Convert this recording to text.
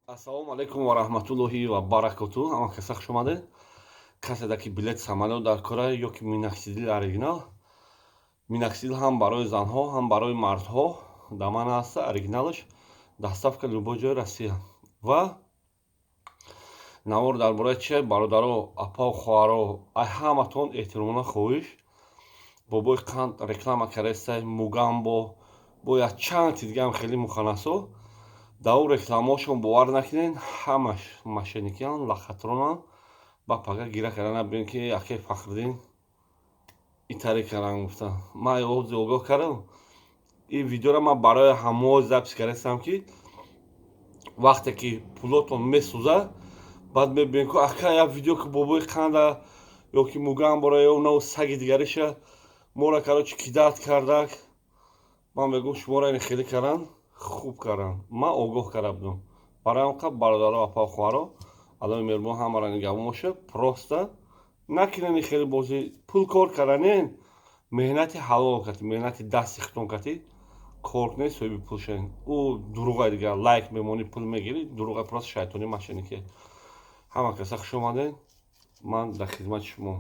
Ассалому алайкум ва раҳматуллоҳи ва баракоту. Ҳама каса хуш омадед. Касе ки билет самолёт дар кора ё ки миноксидил оригинал, миноксидил ҳам барои занҳо, ҳам барои мардҳо дар ман ҳаста, оригиналаш, доставка любой ҷои Россия. Ва навор дар бораи чи, бародаро, апау, хоҳаро, ай ҳаматон эҳтиромона хоҳиш: Бобои Қанд реклама кардаистай, Мугамбо бо як чанд ти дигаам хеле муханнасо. Дар он рекламаҳошон бовар накунед, ҳамаш мошенникиян, лохотронанд. Ба пага гира карда набинед, ки акай Фахриддин итаре кардан гуфта. Ман ози огоҳ кардам. Ин видеоро ман барои ҳамао запись кардастам, ки вақте ки пулотон месӯзад, баъд мебинед, ку ака як видео, ки Бобои Қанда ё ки Мугамбора ё нав саги дигариша моро, короче, кидать кардак. Ман мегӯм, шуморо ин хеле кардан, хуб кардан, ман огоҳ карда будам. Барои ҳам қабл, бародаро, апа, хоҳаро, Аллои меҳрубон ҳамаро нигаҳбон бошад. Просто накунед хеле бозӣ. Пул кор карданен, меҳнати ҳалол кати, меҳнати дасти худтон кати кор кунед, соҳиби пул шавед. Ӯ дуруғай дигар, лайк мемонӣ, пул мегирӣ, дуруғай, просто шайтони, мошенники. Ҳама каса хуш омадед, ман дар хизмати шумо.